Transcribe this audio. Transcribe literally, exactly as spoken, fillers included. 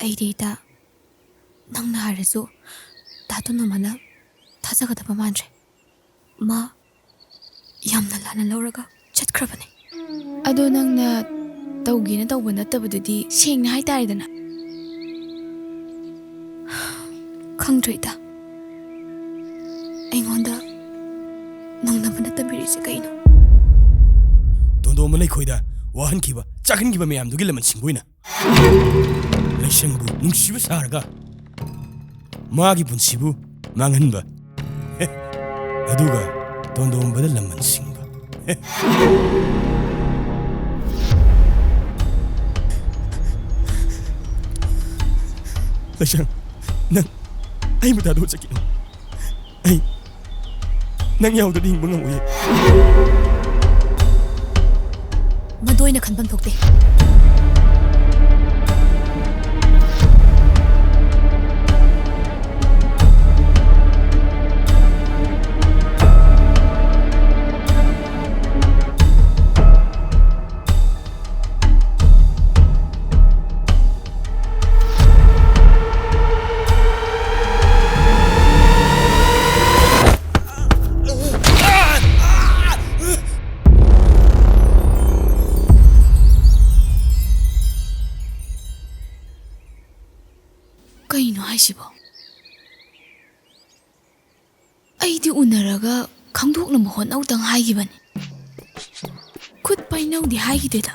ꯑꯩꯗꯤ ꯏꯇꯥ, ꯅꯪꯅ ꯍꯥꯏꯔꯁꯨ ꯇꯥ ꯇꯣꯟꯗꯣꯝꯕꯅ ꯊꯥꯖꯒꯗꯕ ꯃꯥꯟꯗ꯭ꯔꯦ꯫ ꯃꯥ ꯌꯥꯝꯅ ꯂꯥꯟꯅ ꯂꯧꯔꯒ ꯆꯠꯈ꯭ꯔꯕꯅꯦ꯫ ꯑꯗꯣ ꯅꯪꯅ ꯇꯧꯒꯦꯅ ꯇꯧꯕ ꯅꯠꯇꯕꯗꯨꯗꯤ ꯁꯦꯡꯅ ꯍꯥꯏꯇꯥꯔꯦꯗꯅ꯫ ꯈꯪꯗ꯭ꯔꯦ ꯏꯇꯥ, ꯑꯩꯉꯣꯟꯗ ꯅꯪꯅꯕꯅ ꯇꯝꯕꯤꯔꯤꯁꯦ ꯀꯩꯅꯣ? ꯇꯣꯟꯗꯣꯝꯕ ꯂꯩꯈꯣꯏꯗ ꯋꯥꯍꯟꯈꯤꯕ, ꯆꯥꯛꯍꯟꯈꯤꯕ ꯃꯌꯥꯝꯗꯨꯒꯤ ꯂꯃꯟ ꯁꯤꯡꯕ ꯑꯣꯏꯅ ꯂꯩꯁꯪꯕꯨ ꯅꯨꯡꯁꯤꯕ ꯁꯥꯔꯒ ꯃꯥꯒꯤ ꯄꯨꯟꯁꯤꯕꯨ ꯃꯥꯡꯍꯟꯕ꯫ ꯑꯗꯨꯒ ꯇꯣꯟꯗꯣꯝꯕꯗ ꯂꯃꯟ ꯁꯤꯡꯕ꯫ ꯂꯩꯁꯪ, ꯅꯪ ꯑꯩꯕꯨ ꯊꯥꯗꯣꯛꯑ ꯆꯠꯈꯤꯅꯨ꯫ ꯑꯩ ꯅꯪ ꯌꯥꯎꯗ꯭ꯔꯗꯤ ꯍꯤꯡꯕ ꯉꯝꯃꯣꯏꯌꯦ꯫ ꯃꯗꯨ ꯑꯩꯅ ꯈꯟꯐꯝ ꯊꯣꯛꯇꯦ꯫ ꯀꯩꯅꯣ ꯍꯥꯏꯁꯤꯕꯣ? ꯑꯩꯗꯤ ꯎꯅꯔꯒ ꯈꯪꯗꯣꯛꯅꯕ ꯍꯣꯠꯅꯧꯗꯪ ꯍꯥꯏꯈꯤꯕꯅꯤ꯫ ꯈꯨꯠ ꯄꯥꯏꯅꯧꯗꯤ ꯍꯥꯏꯈꯤꯗꯦꯗ꯫